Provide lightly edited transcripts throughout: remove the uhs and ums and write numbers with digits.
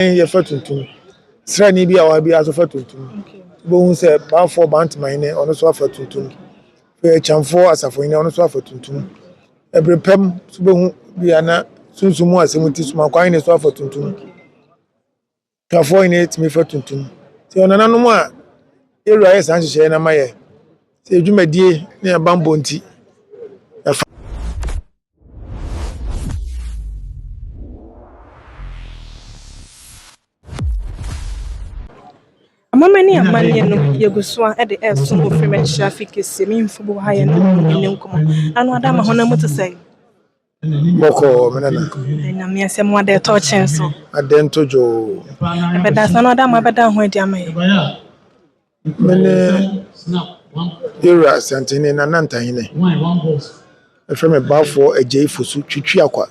Yɛfa tuntum. Sraani bi a ɔwɔ ha biara nso fa tuntum. Wobɛhu sɛ Baafoɔ Bantamahene, ɔno nso afa tuntum. Kyamfoɔ Asafohene, ɔno nso afa tuntum. Ɛbere pɛm nso wobɛhu bi a na sunsum mu asɛm nti Somankwahene nso afa tuntum. Twafoɔ hene tumi fa tuntum. Nti ɔnananom a yɛwura yɛ saa nhyehyɛeɛ no ama yɛ sɛ yɛ dwumadie ne yɛ bammɔ nti yɛafa. Amammerɛ ne amanneɛ no, yɛgu so ara de resom wɔ Firi Manhyia afe kɛseɛ mu. Mfo bi wɔ ha yɛne wɔn nni nkɔmmɔ. Ano ada ama honam mu te sɛn? Bɔkɔɔ, me nana. Nyame asɛm ada ɛtɔ kyɛn so. Adɛ nto dwoo. Ɛbɛda asa no ada ama ɛbɛda ho adi ama yɛ. Me ne Yɛwura Asantehene Nana Ntahene. Yɛfrɛ me Balfour Agyei Fosu Twitwi Akwa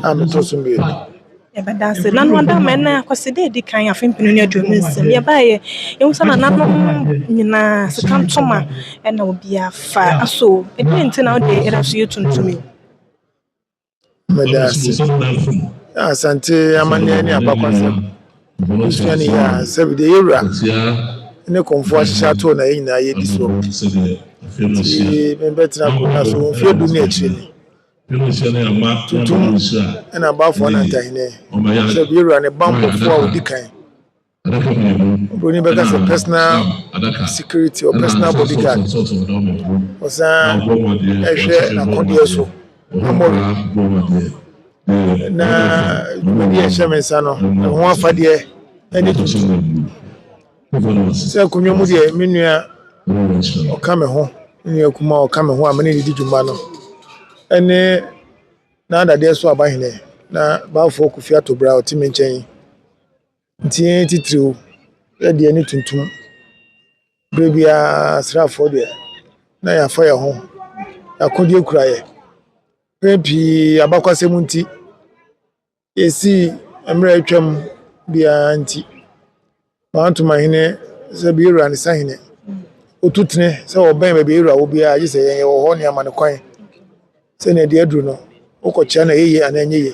a metɔ so mmienu. Yɛbɛda ase. Nana Ada ma ɛnɛ Akwasidae a ɛdi kan afe mpenu ne 26 mu yɛbaeɛ yɛhu sɛ nananom nyinaa sika ntoma ɛna obiara fa aso ɛdeɛn nti na wode ɛda so yɛ tuntum yi? Meda ase. Asante amanneɛ ne abakwasɛm wosua no yie a, sɛbi deɛ yɛwura ne kɔmfoɔ ahyehyɛ ato na yɛn nyinaa yɛdi soɔ. Nti mebɛtena akonnwa so mfeɛ du ne akyire ni. Tuntum ɛna Abafoɔ Anantahene sɛbi yɛwura ne bammɔfoɔ a ɔdi kan. Oburoni bɛka sɛ personal security or personal bodyguard. Ɔsan hwɛ n'akodeɛ so armory. Na dwumadi a ɛhyɛ me nsa no, ɛho afadeɛ ne tuntum. Sɛ akonnwa mu deɛ, me nua ɔka me ho, me nua kumaa ɔka me ho a me ne no di dwuma no ne n'adadeɛ so abahene na Balfour Kofi Atobra a ɔte me nkyɛn yi. Nti yɛn titiriw yɛ deɛ ne tuntum. Berɛ biara asraafoɔ deɛ na yɛafa yɛn ho, yɛn akodeɛ kura yɛn. Mpɛn pii abakwasɛm nti, yɛsii mmerɛ a atwam biara nti, Mantomahene sɛ bi yɛwura ne sahene, ɔtu tene sɛ ɔbɛn baabi a yɛwura wɔ biara gye sɛ yɛn yɛwɔ hɔ ne ama no kwan. Sɛnea deɛ aduru no, wokɔkyea no a ɛyɛ yie anaa ɛnyɛ yie.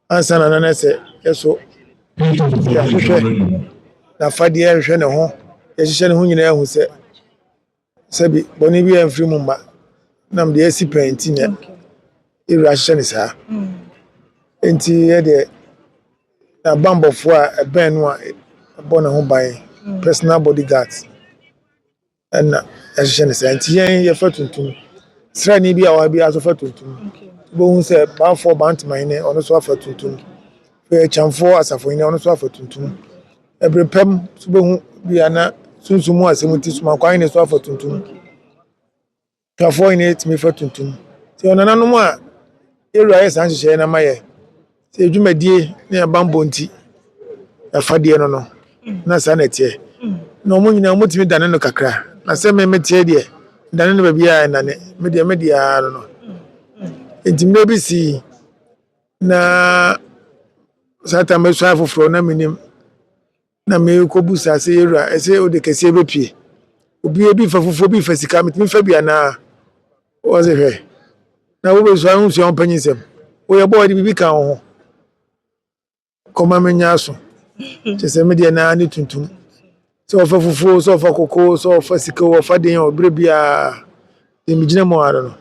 Ansa na na sɛ yɛso yɛahwehwɛ n'afadeɛ ahwehwɛ ne ho, yɛhyehyɛ ne ho nyinaa ahu sɛ sɛbi bɔne bi amfiri mu mma nam deɛ asi pɛn nti na yɛwura ahyehyɛ ne saa. Nti yɛ deɛ n'abammɔfoɔ a ɛbɛn no a ɛbɔ ne ho ban, personal bodyguards. Ɛna yɛahyehyɛ no saa. Nti yɛn yɛfa tuntum. Sraani bi a ɔwɔ ha biara nso fa tuntum. Wobɛhu sɛ Baafoɔ Bantamahene ɔno nso afa tuntum. Kyamfoɔ Asafohene ɔno nso afa tuntum. Ɛbere pɛm nso wobɛhu bi a na sunsum mu asɛm nti Somankwahene nso afa tuntum. Twafoɔ hene tumi fa tuntum. Nti ɔnananom a yɛwura yɛ saa nhyehyɛeɛ no ama yɛ sɛ yɛ dwumadie ne yɛ bammɔ nti afadeɛ no no na saa na ɛteɛ. Na wɔn nyinaa wɔtumi dane no kakra. Na sɛ me meteɛ deɛ dane no baabi a ɛnane me deɛ me deɛ ara no no. Nti mmerɛ bi sii na saa tam mɛsua foforɔ na menim Na merekɔbu saa sɛ, Yɛwura, ɛsɛ wode kɛseɛ bɛpue. Obiara bi fa fufuo, bi fa sika, metumi fa bi anaa? Ɔse hwɛ, na wobɛsua ho sua wo mpanyinsɛm. Woyɛ bɔɔ de biribi ka wo ho. Kɔma menya aso. Kyɛ sɛ me deɛ naa ne tuntum. Sɛ ɔfa fufuo, sɛ ɔfa koko, sɛ ɔfa sika, ɔfa den, ɔberɛ biara, deɛ megyina mu ara no.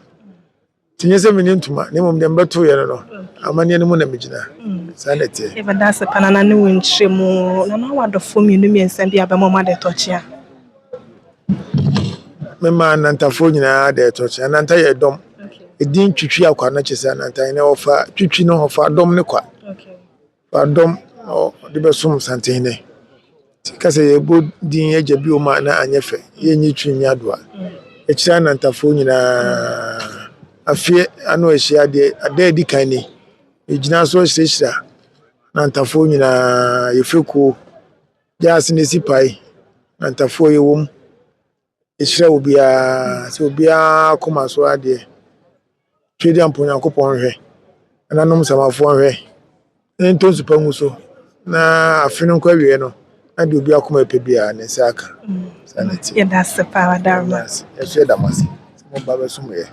Nti nyɛ sɛ menni ntoma, na mmom deɛ mebɛtoeɛ no no, amanneɛ no mu na megyina. Saa na ɛteɛ. Yɛbɛda ase pa Nana ne wo nkyerɛmu. Nana wɔ adɔfoɔ mmienu mmiɛnsa bi a bɛma wɔn adɛtɔkyea. Mema Anantafoɔ nyinaa adɛtɔkyea. Ananta yɛ dɔm. Edin Twitwi Akwa no kyerɛ sɛ Ananta hene ɔfa twitwi no, ɔfa dɔm no kwa. Ɔdɔm na ɔde bɛsom Santehene. Nti ka sɛ yɛbɔ din agya bio ma na anyɛ fɛ, yɛnyi twi nyɛ adoa. Ɛkyerɛ Anantafoɔ nyinaa. Afeɛ ano ahyia deɛ ada adi kan ni. Yɛgyina so ahyirahyira Anantafoɔ nyinaa, yɛfɛ kuo. Gyaase na ɛsi pae, Anantafoɔ yɛwɔ mu. Yɛhyira obiara sɛ obiara akoma so adeɛ. Twedeampo Onyankopɔn nhwɛ, nananom nsamafoɔ nhwɛ, na ntɔ nsu pa ngu so, na afe no nkɔ awieɛ no, na deɛ obi akoma pɛ biara ne nsa aka. Saa na ɛteɛ. Yɛda ase paa, Adaroma. Yɛda ase. Yɛn nso yɛda mo ase sɛ moba bɛsom yɛn.